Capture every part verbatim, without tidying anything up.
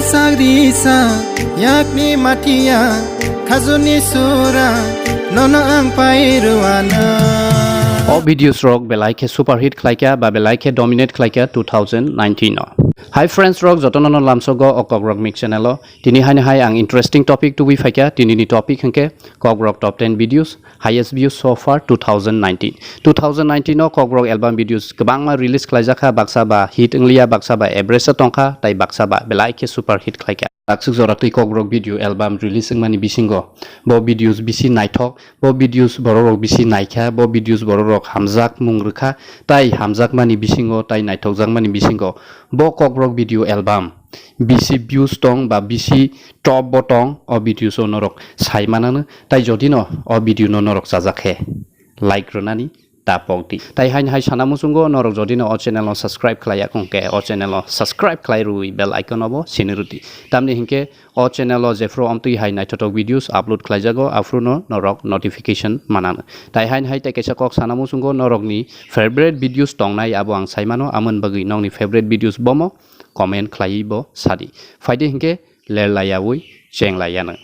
Sagri sa yakni matia khajuni sura nono ang pai ruana. O videos rok belai khe superhit khlaikha ba belai khe dominate khlaikha two thousand nineteen o. Hi friends rok, jotono no lamsogo o Kokrok Mix channel o. Tini haino hai ang interesting topic tubui phaikha. Tini ni topic hwnkhe Kokrok top ten videos, highest views so far two thousand nineteen. Two thousand nineteen o Kokborok album videos kwbangma release khlaijakha, baksa ba hit wngliya, baksa ba average o tongkha, tai baksa ba belai khe super hit khlaikha. Daksuk jora twi Kokborok video album release wngmani bisingo bo videos bisi naithok, bo videos bororok bisi naikha, bo videos bororok hamjak mung rwkha, tai hamjakmani bisingo, tai naithokjakmani bisingo bo Kokborok video album bisi views tong ba bisi top bo tong, o videos o norok sai manano. Tai jodi no o video no norok chajak khe like rwnani ta pok di. Tai haino hai sana muchungo norok jodi no o channel no subscribe khlai ya kong khe o channel no subscribe khlai rwi bell icon o bo sini rwdi. Tamni hinkhe o channel o jephru omtwi hai naithothok videos upload khlaijago, aphuru no norok notification manano. Tai haino hai tei kaisa kok sana muchungo norok ni favorite videos tongnai abo ang sai mano, amoni bagwi nokni favorite videos bomo comment khlaiwi bo sadi. Phaidi hinkhe ler laiyawi cheng laiyano.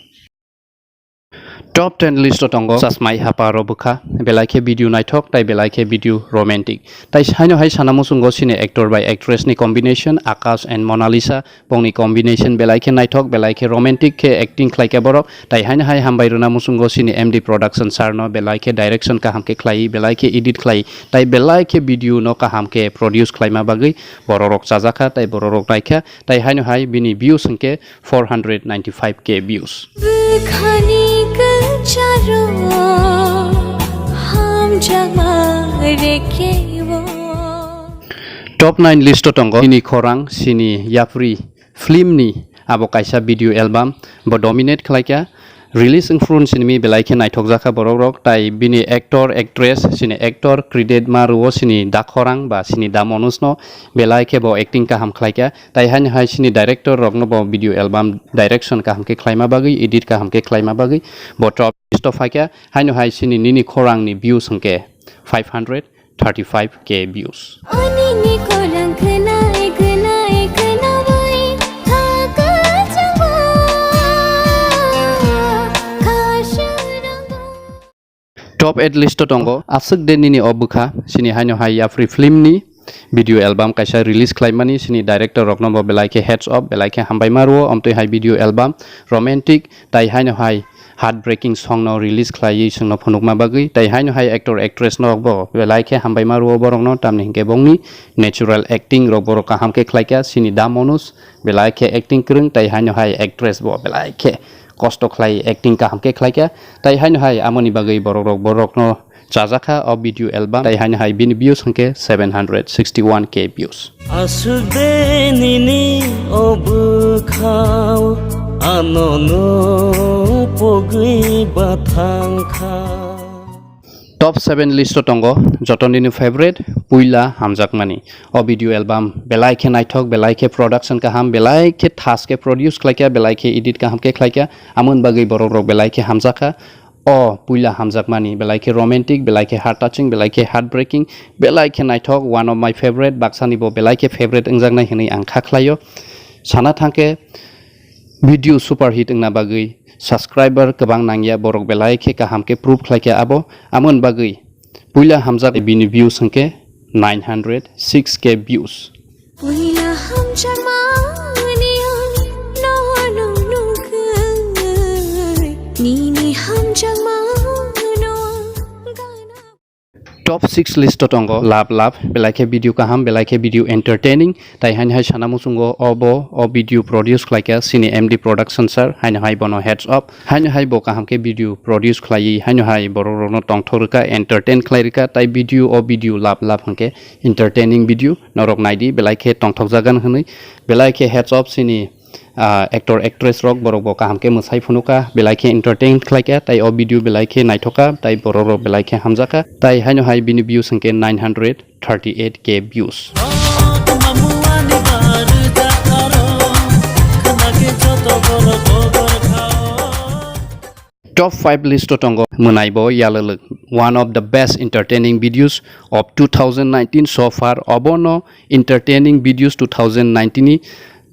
Top ten list o tongo Chasmai Hapa Robwkha, belai khe video naithok tai belai khe video romantic. Tai haino hai sana muchungo sini actor bai actress ni combination, Akash and Monalisa, bongni combination belai khe naithok, belai khe romantic khe acting khlaikha borok. Tai haino hai hambai rwna muchungo sini M D Production sir no, belai khe direction kaham khe khlai, belai khe edit khlai, tai belai khe video no kaham khe produce khlaima bagwi bororok chajakha tai bororok naikha. Tai haino hai bini views hwnkhe four hundred ninety-five K views. Bwkhani kwcharo hamjakma rekeo. Top nine list o tongo Sini Khorang Sini Yapri film ni abo kaisa video album bo dominate khlaikha. Release wngphuru sini belai khe naithokjakha borok rok, tai bini actor, actress, sini actor credit ma rwo sini da khorang ba sini da monus no, belai khe bo acting kaham khlaikha. Tai haino hai sini director rok no bo video album direction kaham khe khlaima bagwi, edit kaham khe khlaima bagwi bo top list o phaikha. Haino hai sini Nini Khorang ni views hwnkhe five hundred thirty-five K views. Onini khorang khwnai, khwnai, khwnawai, thaka changwa, khasha rangwa. Top eight list o tongo Aswk De Nini O Bwkha, sini haino hai Yapri film ni video album kaisa release khlaimani, sini director rokno bo belai khe hats off, belai khe hambai ma rwo, omtwi hai video album romantic tai haino hai heartbreaking song no release khlaiwi chwngno phunukma bagwi, tai haino hai actor actress no bo belai khe hambai ma rwo borokno, tamni hinkhe bongni natural acting rok borok kaham khe khlaikha, sini da Manoj belai khe acting kwrwng, tai haino hai actress bo belai khe kosto khlai acting kaham khe khlaikha, tai haino hai amoni bagwi borok rok borokno chajakha o video album, tai haino hai bini views hwnkhe seven hundred sixty-one K views. Aswk de nini o bwkhao ano no pogwi bathang kha. Top seven list o tongo joto nini favorite Puila Hamjakmani. O video album belai khe naithok, belai khe production kaham, belai khe thas khe produce khlaikha, belai khe edit kaham khe khlaikha, amoni bagwi borok rok belai khe hamjakha. O Puila Hamjakmani belai khe romantic, belai khe heart touching, belai khe heartbreaking, belai khe naithok, one of my favorite, baksani bo belai khe favorite wngjaknai hwnwi ang kha khlaio. Sana thangkhe video super hit wngna bagwi subscriber kwbang nangya, borok belai khe kaham khe prove khlaikha abo, amoni bagwi Puila Hamjak bini views hwnkhe nine hundred six K views. Puila hamjakmani ang nono nugwi, nini hamjakmano ang gana. Top six list o tongo Love Love, belai khe video kaham, belai khe video entertaining, tai haino hai sana muchungo obo o video produce khlaikha sini M D Production sir, haino hai bono hats off, haino hai bo kaham khe video produce khlaiwi, haino hai borok rokno tongthok rwkha, entertain khlai rwkha, tai video o video Love Love hwnkhe entertaining video, norok naidi belai khe tongthokjagan hwnwi, belai khe hats off sini, ah, actor actress rok, borok bo kaham khe mwsai phunukha, belai khe entertain khlaikha, tai o video belai khe naithokha, tai borok rok belai khe hamjakha, tai haino hai bini views hwnkhe nine hundred thirty-eight K views. Top five list o tongo Mwnai Bo Yalwlwk, one of the best entertaining videos of two thousand nineteen so far. Obono entertaining videos two thousand nineteen ni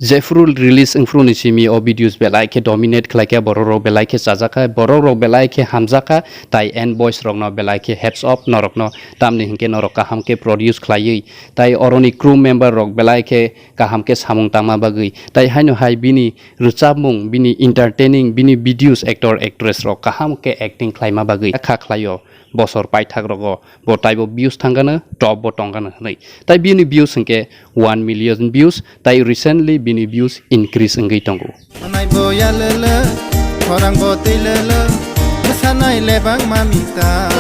Jephru release wngphru ni simi o videos belai khe dominate khlai kha, borok rok belai khe chajak kha, borok rok belai khe hamjak kha, tai N Boys rok no belai khe hats off norok no, tamni hinkhe norok kaham khe produce khlaiwi, tai oroni crew member rok belai khe kaham khe samung tangma bagwi, tai haino hai bini rwchapmung, bini entertaining, bini videos actor actress rok kaham khe acting khlaima bagwi kha khlaio. Bosor paithak rogo bo taibo views thangkano, top bo tongkano hwnwi. Tai bini views hwnkhe one million views, tai recently bini views increase wngwi tongo. Sanai bo ya lele, khorang bo twi lele, bwsanai lebang mamita,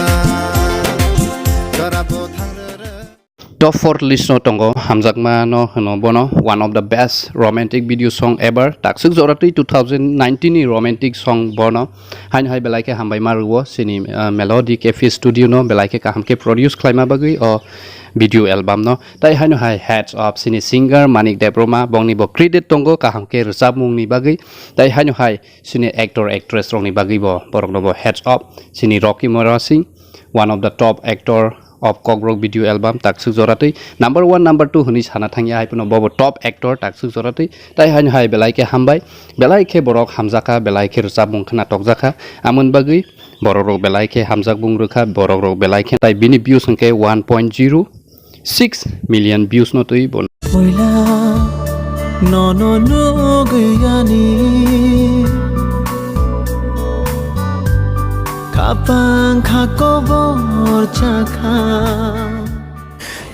jora bo thang rere. Top four list no tongo, hamjakma no hwno bono one of the best romantic video song ever. Taksuk jora twi two thousand nineteen ni romantic song bono. Haino hai belai khe hambai ma rwo sini, uh, Melody Cafe Studio no belai khe kaham khe produce khlaima bagwi o video album no. Tai haino hai hats off sini singer Manik Debbarma, bongni bo credit tongo kaham khe rwchapmung ni bagwi. Tai haino hai sini actor actress rok ni bagwi bo borok no bo hats off sini Rocky Mora Singh, one of the top actor of Kokborok video album taksuk jora twi number one, number two hwnwi sana thangya hai phano bobo top actor taksuk jora twi. Tai haino hai belai khe hambai, belai khe borok hamjakha, belai khe rwchapmung khna tokjakha. Amoni bagwi borok rok belai khe hamjakmung rwkha, borok rok belai khe tai bini views hwnkhe one point zero six million views no twi bo. Poila nono nugwi ani kapang kha kobor chakha.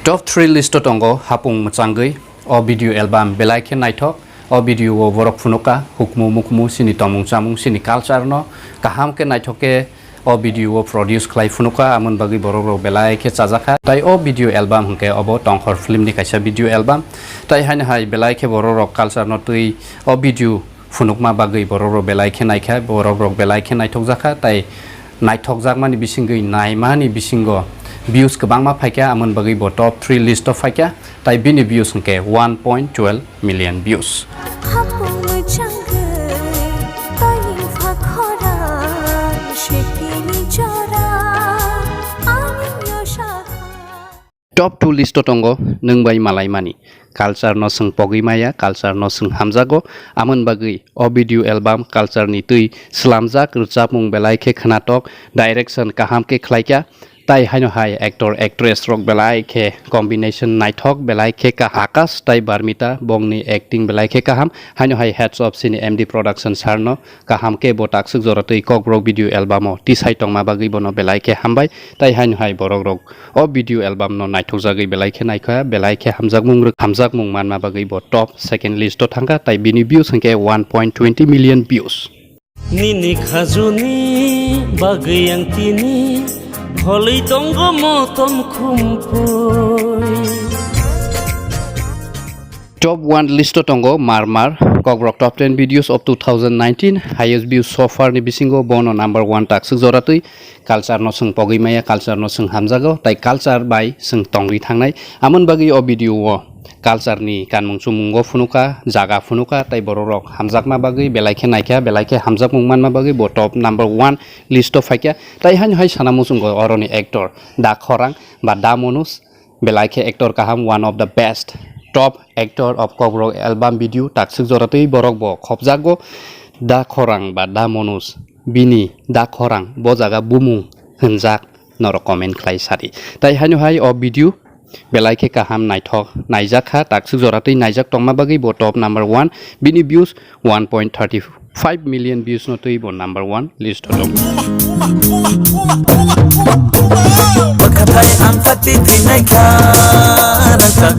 Top three list o tongo Hapung Mwchangwi. O video album belai khe naithok. O video o borok phunukha hukmu mukmu sini tongmung chamung sini culture no kaham khe naithok khe o video o produce khlai phunukha, amoni bagwi borok rok belai khe chajakha. Tai o video album hwnkhe obo Tongkhor film ni kaisa video album. Tai haino hai belai khe borok rok culture no twi o video phunukma bagwi borok rok belai khe naikha, borok rok belai khe naithokjakha. Tai naithokjakmani bisingwi naimani bisingo views kwbangma phaikha, amoni bagwi bo top three list o phaikha. Tai bini views hwnkhe one point twelve million views. Hapung mwchangwi taying pha khora, shekini jora, ani yosha kha. Top two list o tongo Nwng Bai Malaimani. Culture no swng pogwi maya, culture no swng hamjago. Amoni bagwi o video album culture ni twi swlamjak, rwchapmung belai khe khnatok, direction kaham khe khlaikha. Tai haino hai actor actress rok belai khe combination naithok, belai khe kaham. Akash tai Barmita bongni acting belai khe kaham. Haino hai hats off sini M D Production sir no, kaham khe bo taksuk jora twi Kokborok video album o tisai tongma bagwi bono belai khe hambai. Tai haino hai borok rok o video album no naithokjagwi belai khe naikha, belai khe hamjakmung rwk-, hamjakmung manma bagwi bo top second list o thangkha, tai bini views hwnkhe one point twenty million views. Nini khajuni bagwi ang tini pholwi tongo motom khumpui. Top one list o tongo Mar Mar, Kokborok top ten videos of two thousand nineteen, highest views so far ni bisingo bono number one taksuk jora twi. Culture no swng pogwi maya, culture no swng hamjago, tai culture bai swng tongwi thangnai. Amoni bagwi o video o culture ni kanmung chumung o phunukha, jaga phunukha, tai borok rok hamjakma bagwi belai khe naikha, belai khe hamjakmung manma bagwi bo top number one list o phaikha. Tai haino hai sana muchungo oroni actor Da Khorang ba Da Manoj, belai khe actor kaham, one of the best top actor of Kokborok album video, taksuk jora twi borok bo khopjago. Da Khorang ba Da Manoj, bini Da Khorang bo jaga bumung hwnjak, norok comment khlai sadi. Tai haino hai o video belai khe kaham naithok naijak kha, taksuk jora twi naijak tongma bagwi bo top number one, bini views one point thirty five million views no twi bo number one list o tongo. Bwkhathai ang pati thwinaikha, rangchak